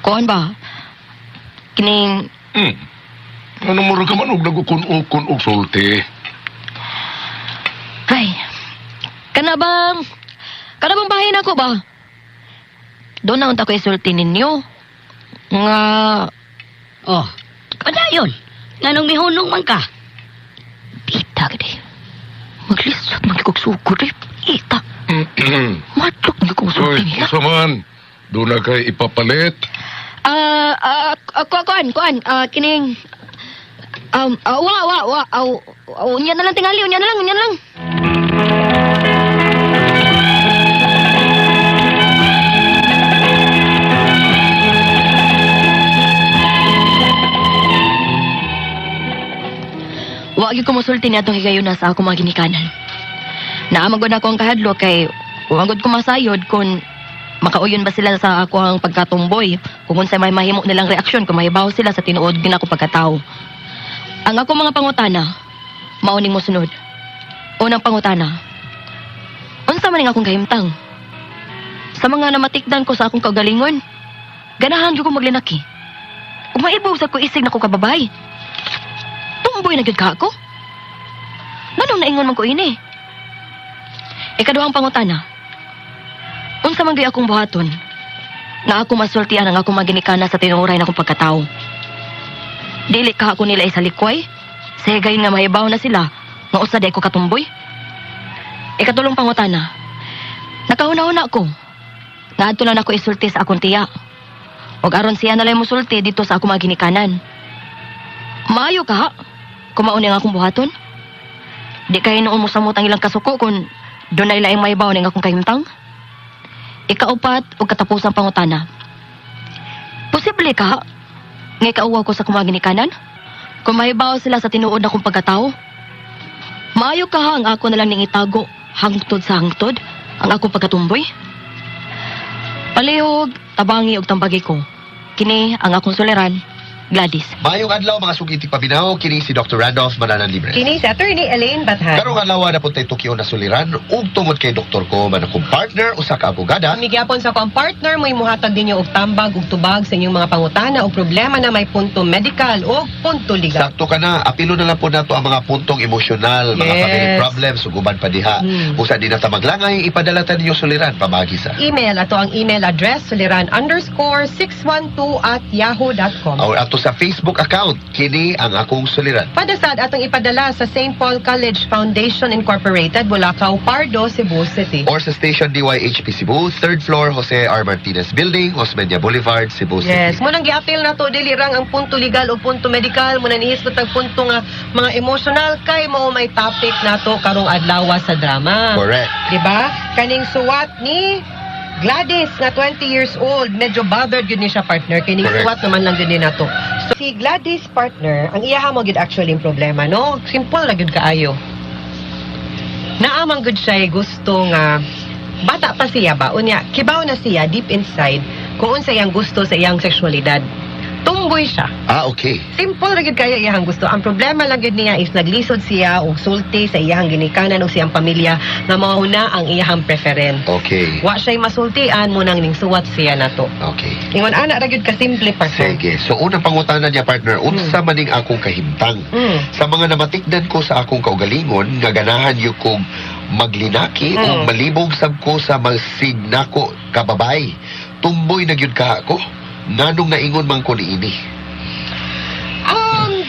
Kuan ba? Kining Ano mura ka man og nagukun-ukun og sulti. Ay, kana bang, kana bang bahay na ko ba? Doon na unta ko isulti ninyo. Nga, Oh, padayon. Nganong mihunong man ka? pita gadi. Maglisod man kog sugod eh. Ita, madlok man kog Uy, sulti nila. unsa man, doon na kay ipapalit. Ah, ah, ah, kuan, kuan, ah, kining, wa, wa, wa, aw, aw, unya na lang tingali, unya na lang, unya na lang. Wa gyud ko mosulti ni atong higayuna sa akong mga ginikanan. Naamagod ako ang kahadlo kay wagod ko masayod kung makauyon ba sila sa ako ang pagkatumboy, kung unsay may mahimo nilang reaksyon kung mahibaw sila sa tinuod gina ko pagkatao. Ang ako mga pangutana, mao ning mosunod. Unang pangutana, unsa man ning akong kahimtang? Sa mga namatikdan ko sa akong kaugalingon, ganahan gyud ko maglinaki. Ug maibaw sa ko isig na ko kababay. Tumboy na gyud ka ako. Nganong naingon man ko ini? Ikaduhang pangutana. Unsa man gyud akong buhaton? Nga ako masultian ang akong mga ginikanan sa tinuoray na akong pagkatao. Dili ka ako nila isalikway. Sa higayon nga mahibaw na sila, nga usa di ko katumboy. Ikatulong pangutana. Nakahuna-huna ko. Nga adto na nako isulti sa akong tiya. Og aron siya na lang musulti dito sa akong mga ginikanan. Maayo ka ha? Kumauni ang akong buhaton. Di kay noon mo samot ang ilang kasuko kung dunay laing mahibaw ning akong kahimtang. Ikaupat o katapusang pangutana. Posible ka ha? Nga ikauwaw ko sa akong mga ginikanan? Kung mahibaw sila sa tinuod na akong pagkatao? Maayo ka ha ang ako na lang ning itago hangtod sa hangtod ang akong pagkatumboy? Palihog, tabangi og tambagi ko. Kini ang akong suliran, Gladys. Maayong adlaw, mga sugitik paminaw, kini si Dr. Randolph Mananan Libres. Kini si Attorney Elaine Bathan. Karong adlaw na punta Tokyo na suliran ug tungod kay doktor ko man akong partner usa ka abogada. Kami gyapon sa akong partner mo'y muhatag ninyo og tambag ug tubag sa inyong mga pangutana o problema na may punto medical o punto legal. Sakto ka na, apilo na lang po nato ang mga puntong emosyonal, mga family problems ug uban pa diha. Usa di na ta maglangay, ipadala ta ninyo suliran pamagi sa Email ato ang email address suliran_612@yahoo.com. Or ato sa Facebook account, kini ang akong suliran. Padasad atong ipadala sa St. Paul College Foundation Incorporated, Bulacau, Pardo, Cebu City. Or sa station DYHP Cebu, third floor, Jose R. Martinez Building, Osmeña Boulevard, Cebu City. Yes, mo nang giapil na to dili rang ang punto legal o punto medical, mo nang nihisgot ang punto nga mga emotional kay mao may topic nato karong adlaw sa drama. Correct. 'Di ba? Kaning suwat ni Gladys nga 20 years old, medyo bothered gyud ni siya, partner, kay ning Correct. suwat naman lang gyud ni nato. So si Gladys, partner, ang iyaha mo gyud actually ang problema, no? Simple ra gyud kaayo. Naamang gud siya gusto nga bata pa siya ba, unya kibaw na siya deep inside kung unsa iyang gusto sa iyang sexualidad. Tumboy siya. Ah, okay. Simple ra gyud kaya iyang gusto. Ang problema lang gyud niya is naglisod siya og sulti sa iyang ginikanan o siyang pamilya nga mao na ang iyang preference. Okay. Wa siya'y masultian mo nang ning suwat siya nato. Okay. Ingon ana ra gyud ka simple, partner. Sige. So, unang pangutana niya, partner, unsa maning akong kahimtang? Sa mga namatikdan ko sa akong kaugalingon, nga ganahan yu kong maglinaki o malibog sab ko sa masignako kababay. Tumboy na gyud ka ako. Nganong naingon man ko niini?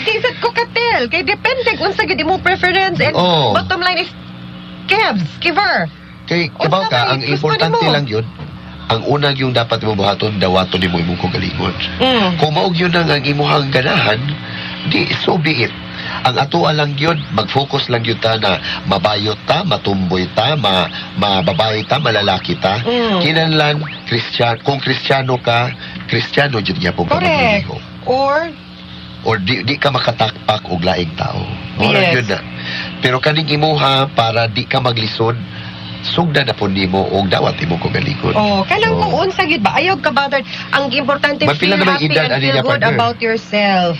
Di sad ko ka-tell kay depende kung unsa gyud imong preference and bottom line is kevs, giver. Kay kibaw Unsa ka, may ang gusto importante nimo? lang yun, ang unang yung dapat mo buhaton, dawaton nimo imong kaugalingon. Kung maog yun ang imuhang ganahan, di so be it. Ang atoa lang yun, mag-focus lang yun ta na mabayot ta, matumboy ta, mababay ta, malalaki ta. Kinanlan, Christian, kung Kristyano ka, Kristyano jud gyapon ka Correct. magliho. Or Or di ka makatakpak og laing tao. Mao Yes. yun na. Pero kaning imuha para di ka maglisod, sugda na po nimo og dawat imong kaugalingon. Oh, kanang Oh. kung unsa gyud ba ayaw ka bothered. Ang importante Mapila feel na may happy edad, and ani feel niya, good partner? about yourself.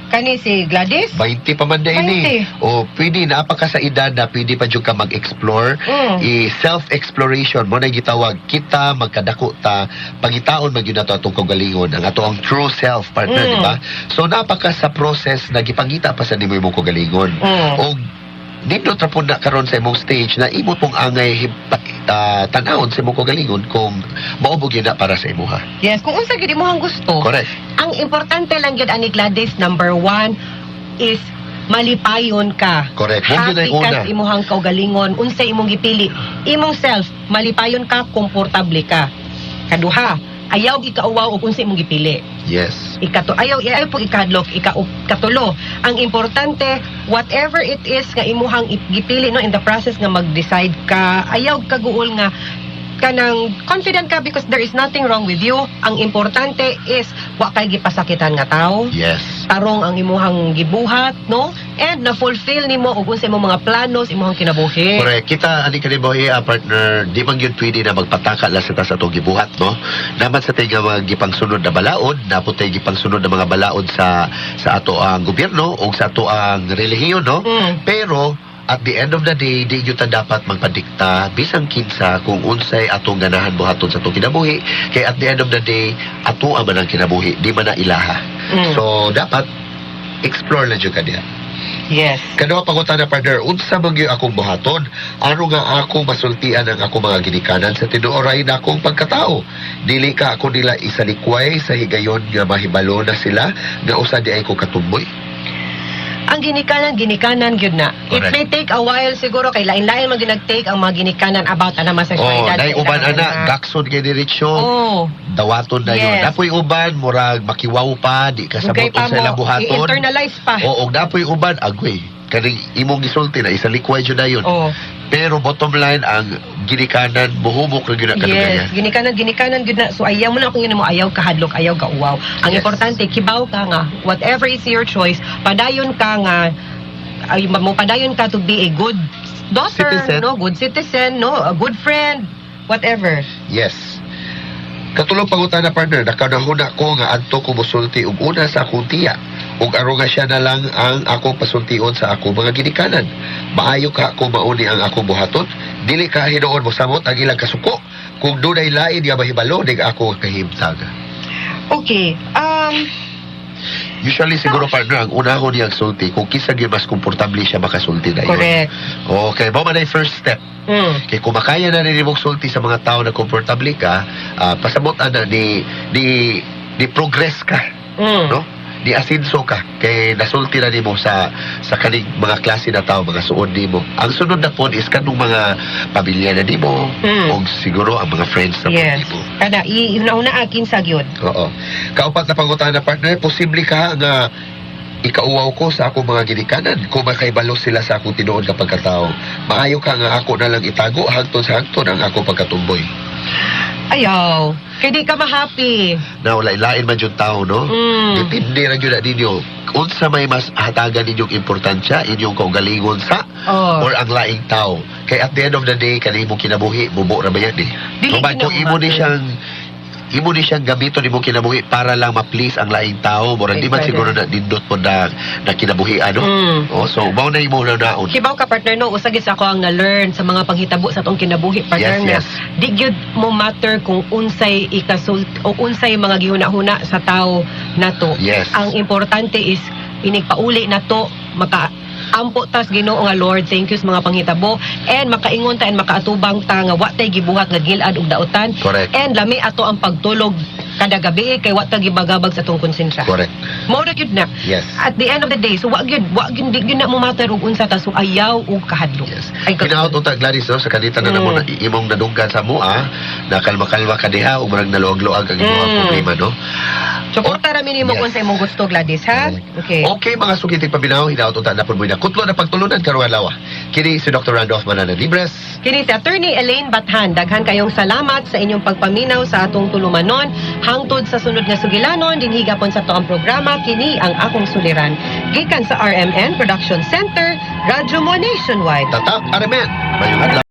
Kani si Gladys? 20 pa man na ini. O pwede na pa ka sa edad na pwede pa jud ka mag-explore. I self-exploration mo na gitawag kita magkadako ta pangitaon man gyud nato atong kaugalingon ang ato ang true self, partner, di ba? So napaka sa process na gipangita pa sa nimo imong kaugalingon. Og nindot ra pud na karon sa imong stage na imo pong angay tan-awon sa imong kaugalingon kung mao gyud na para sa imuha. Yes, kung unsa gyud imong gusto. Correct. Ang importante lang gyud ani Gladys, number one is malipayon ka. Correct. Mao gyud Happy ang ka una. sa imuhang kaugalingon, unsa imong gipili. Imong self, malipayon ka, komportable ka. Kaduha, ayaw ikauwaw og unsa imong gipili. Yes. Ikato, ayaw ayaw po ikadlok, ikatulo. Ang importante, whatever it is nga imuhang gipili no in the process nga mag-decide ka, ayaw kaguol nga kanang confident ka because there is nothing wrong with you. Ang importante is wa kay gipasakitan nga tao. Yes. Tarong ang imuhang gibuhat, no? And na-fulfill nimo og unsa imong mga plano sa imuhang kinabuhi. Correct. Kita, ani ka ni Boy, partner, di man yun pwede na magpataka lang sa tas atong gibuhat, no? Naman sa tayo nga mga gipangsunod na balaod, napot tayo gipangsunod na mga balaod sa ato ang gobyerno o sa ato ang relihiyon, no? Pero, at the end of the day, di yun ta dapat magpadikta bisang kinsa kung unsay atong ganahan buhaton sa atong kinabuhi. Kay at the end of the day, ato man ang kinabuhi, di man na ilaha. So, dapat explore lang jud ka diha. Yes. Kaduha pangutana, partner, unsa man gyud akong buhaton? Ano nga ako masultian ang akong mga ginikanan sa tinuoray na akong pagkatao? Dili ka ako nila isalikway sa higayon nga mahibalo na sila nga usa di ay ko katumboy? Ang ginikanan, ginikanan gyud na. It Correct. may take a while siguro kay lain-lain man gyud nag-take ang mga ginikanan about ana Oh, sexualidad. nay sa uban ilang ana, anak. gakson kay diretsyo. Oh. Dawaton na yun. Yes. Napoy uban, murag makiwaw pa, di ka Dugay sabot pa sa ilang mo, buhaton. i-internalize pa. Oo, og napoy uban, agoy. Kaning imong gisulti na isalikway jud na yun. Oh. Pero bottom line, ang ginikanan, buhumok na gyud na kadugayan. Yes, ginikanan, ginikanan gyud na. So ayaw mo na kung mo ayaw kahadlok, ayaw kauwaw. Ang importante kibaw ka nga whatever is your choice, padayon ka nga ay mo padayon ka to be a good daughter, Citizen. no, good citizen, no, a good friend, whatever. Yes. Katulong pangutana, partner, nakanahuna ko nga adto ko mosulti og una sa akong tiya ug aron nga siya na lang ang akong pasultion sa akong mga ginikanan. Maayo ka kung mauni ang akong buhaton, dili ka hinuon mosamot ang ilang kasuko kung dunay lain nga mahibalo ning ako kahimtang. Okay. Usually siguro, partner, ang una ko niyang sulti kung kinsa gyud mas komportable siya makasulti na yun. Correct. Okay, mao man ay first step. Kay kung makaya na rin mong sulti sa mga tao na komportable ka, pasabot ana ni progress ka. No? Ni asinso ka kay nasulti na nimo sa kaning mga klase na tao, mga suod nimo. Ang sunod na pod is kanong mga pamilya na nimo og siguro ang mga friends na pod nimo. Kada i-una akin sa gyud. Oo. Kaupat na pangutana, partner, posible ka nga ikauwaw ko sa akong mga ginikanan kung makaibalo sila sa akong tinuod nga pagkatao. Maayo ka nga ako na lang itago hangtod sa hangtod ang akong pagkatumboy? Ayaw. Kay di ka ma-happy. Na lain man yung tao, no? Depende ra gyud na ninyo. Unsa may mas hatagan ninyong importansya, inyong kaugalingon sa Oh. or ang laing tao. Kay at the end of the day, kani imong kinabuhi, bubo ra ba yan eh. Dili Kung kung imo ni siyang gamiton imong kinabuhi para lang ma-please ang laing tao, murag di man Pwede. siguro na nindot mo na kinabuhi ano. Oh, so mao na imo naon. Kibaw ka, partner, no, usa gid sa ako ang na-learn sa mga panghitabo sa atong kinabuhi, partner, Yes, nga yes. di gyud mo matter kung unsay ikasult o unsay mga gihuna-huna sa tao nato. Ang importante is inigpauli nato maka ampo tas Ginoo nga Lord, thank you sa mga panghitabo and makaingon ta and makaatubang ta nga wa tay gibuhat nga gilad ug dautan and lami ato ang pagtulog kada gabi kay wa ta gibagabag sa atong konsensya. Mao ra gyud na. At the end of the day, so wa gyud di gyud na mo matter og unsa ta, so ayaw og kahadlok. Yes. Hinaot unta, Gladys, no, sa kanita na namo na imong nadunggan sa mua, na kalma-kalma ka diha ug murag naluag-luag ang imong problema, no? Suporta ra minimo kung sa imong gusto, Gladys, ha? Okay. Okay, mga sukiting paminaw, hinaot unta na pud mo na kutlo na pagtulunan karong adlaw. Kini si Dr. Randolph Manana Libres. Kini si Attorney Elaine Bathan. Daghan kayong salamat sa inyong pagpaminaw sa atong tulumanon. Hangtod sa sunod nga sugilanon, dinhi gapon sa toang programa, kini ang akong suliran. Gikan sa RMN Production Center, Radyo Mo Nationwide. Tatak RMN. Mayong adlaw.